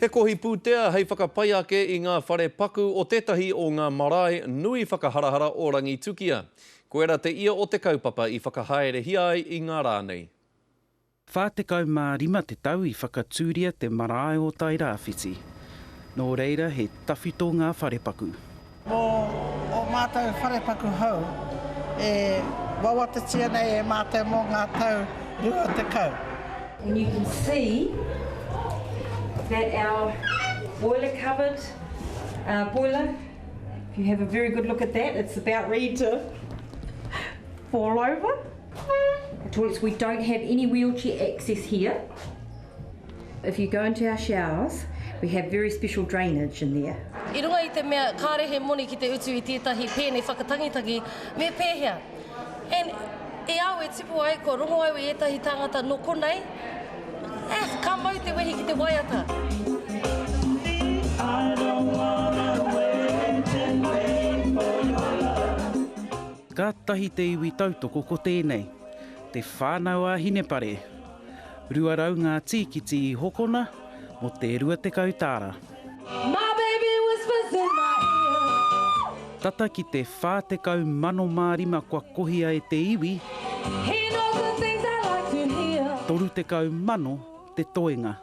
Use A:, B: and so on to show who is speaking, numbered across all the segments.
A: He kohi pūtea hei whakapai ake i ngā whare paku o tētahi o ngā marae nui whakaharahara o Rangitukia. Koira te ia o te kaupapa i whakahaerehia ai i ngā rā nei.
B: 45 te tau i whakatūria te marae o Tairāwhiti. Nō reira he tawhito ngā wharepaku.
C: Mō ō mātou wharepaku hou e wawatatia nei e mātou mō ngā tau 20.
D: And you can see that our boiler cupboard, uh, boiler, if you have a very good look at that, it's about ready to fall over. The toilets, we don't have any wheelchair access here. If you go into our showers, we have very special drainage in there.
E: I runga i te mea kāre he moni ki te utu i tētahi pēne whakatangitangi, me pēhea? And i au e tipu ai, kua rongo au i ētahi tāngata nō konei, eh, ka mau te wehi ki te waiata.
B: Kātahi te iwi tautoko ko tēnei, Te Whānau a Hinepare. 200 ngā tīkiti i hokona mō te 20 tāra.
E: My baby whispers in my ear.
B: Tata ki te 40 mano mā rima kua kohia e te iwi.
E: He knows the things I like to hear.
B: 30,000 te toenga.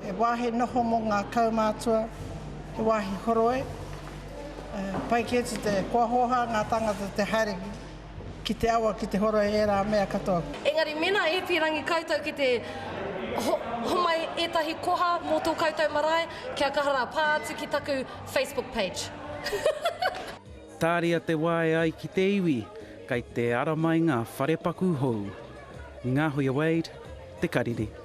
C: He wāhi noho mō ngā kaumātua, he wāhi horoi. Pai kē atu te kua hōhā ngā tāngata te haere ki te awa ki te horoi ērā mea katoa.
E: Engari mēnā e pīrangi koutou ki te homai ētahi koha mō tō koutou marae, kia kaha rā, pā atu ki taku Facebook page.
B: Tāria te wā e ai ki te iwi, kei te ara mai ngā wharepaku hou. Ngāhuia Wade, Te Karere.